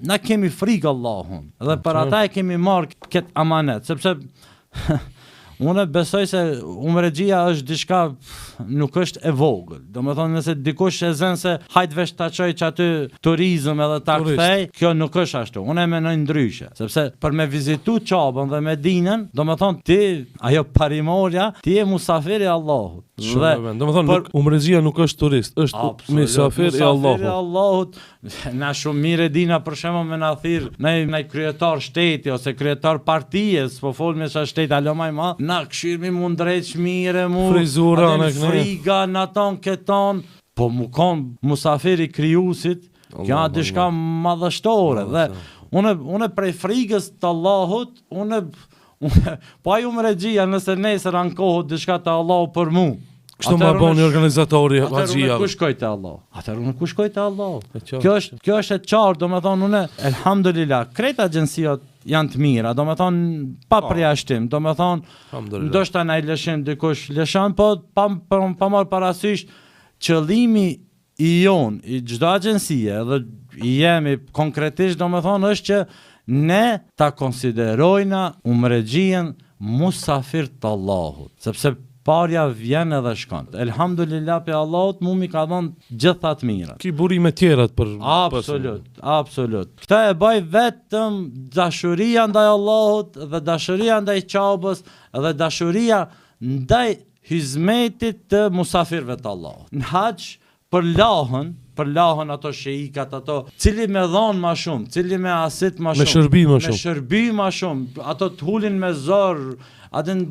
na kemi frikë Allahun dhe për ata e kemi marrë këtë amanet, sepse unë besoj se umrexhia është diçka nuk është e vogël. Domethonë nëse dikush e zën se hajt veç ta çoj që aty turizëm edhe ta kthej, kjo nuk është ashtu. Unë e menoj ndryshe, sepse për me vizitu Qabën dhe Medinën, domethonë ti ajo parimorja, ti je musafir i Allahut. Shumë dhe, domethonë për... umrexhia nuk është turist, është musafir i Allahut. Musafir i Allahut. Na shumë mirë e dina për shembull me na thirr naj naj kryetar shteti ose kryetar partie, s'po fol me ça shteti alo ma i madh, na kshyrmi mu ndreq mirë e mu Frizura a din friga na ton keton, po mu kon musafir i krijuesit, kjo a diçka madhështore dhe unë unë prej frigës të Allahut, unë unë po ai umrexhia nëse nesër ankohet diçka te Allahu për mu. Kështu ma boni organizatori haxhia. Atëherë unë ku shkoj te Allahu? Atëherë unë ku shkoj te Allahu? Kjo është kjo është e qartë, domethënë unë elhamdulillah, krejt agjenciat janë të mira, domethënë pa po. përjashtim, domethënë ndoshta naj lëshim dikush lëshon, po pa pa, pa marr parasysh qëllimi i jonë, i çdo agjencie edhe i jemi konkretisht domethënë është që ne ta konsiderojna umrexhien musafir të Allahut, sepse parja vjen edhe shkon. Elhamdulillah prej Allahut mu m'i ka dhënë gjitha të mirat. Ki burime tjera për Absolut, absolut. Këtë e baj vetëm dashuria ndaj Allahut dhe dashuria ndaj Qabës dhe dashuria ndaj Hizmetit të musafirëve të Allahut. Në haxh përlahen, përlahen ato sheikat ato, cili me dhanë ma shumë, cili me asit ma shumë, me shërby ma shumë, me shërby ma shumë, ato të hulin me zor, a din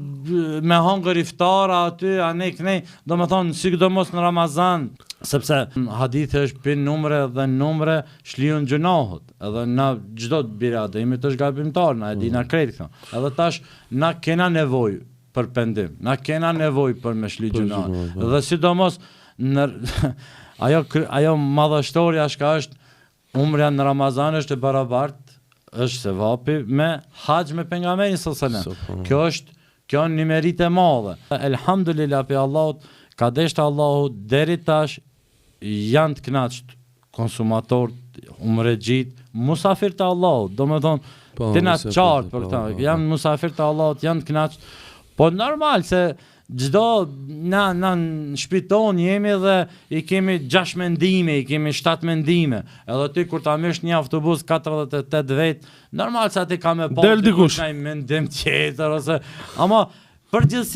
me hangër iftara aty, anej knej, domethonë, sidomos në Ramazan, sepse hadithi është prej n'umre dhe n'umre shlyhen gjynahet, edhe na çdo bir Ademit është gabimtar, na e dina mm. krejt këto. Edhe tash na kena nevojë për pendim. Na kena nevojë për me shly gjynahet. Po. Dhe sidomos në ajo ajo madhështorja çka është umrja në Ramazan është e barabartë është sevapi me haxh me pejgamberin sallallahu alajhi wasallam. Kjo është kjo një meritë e madhe. Elhamdulillah prej Allahut ka dashtë Allahu deri tash janë të kënaqtë konsumatorët, umrexhit, musafir të Allahut, domethonë, po, të na qartë për po, këta, po, po. janë musafir të Allahut, janë të kënaqtë, po normal se çdo na na në shtëpi tonë jemi dhe i kemi 6 mendime, i kemi 7 mendime. Edhe ti kur ta merrsh një autobus 48 vet, normal se aty ka me pa dikush një mendim tjetër ose ama përgjithësi.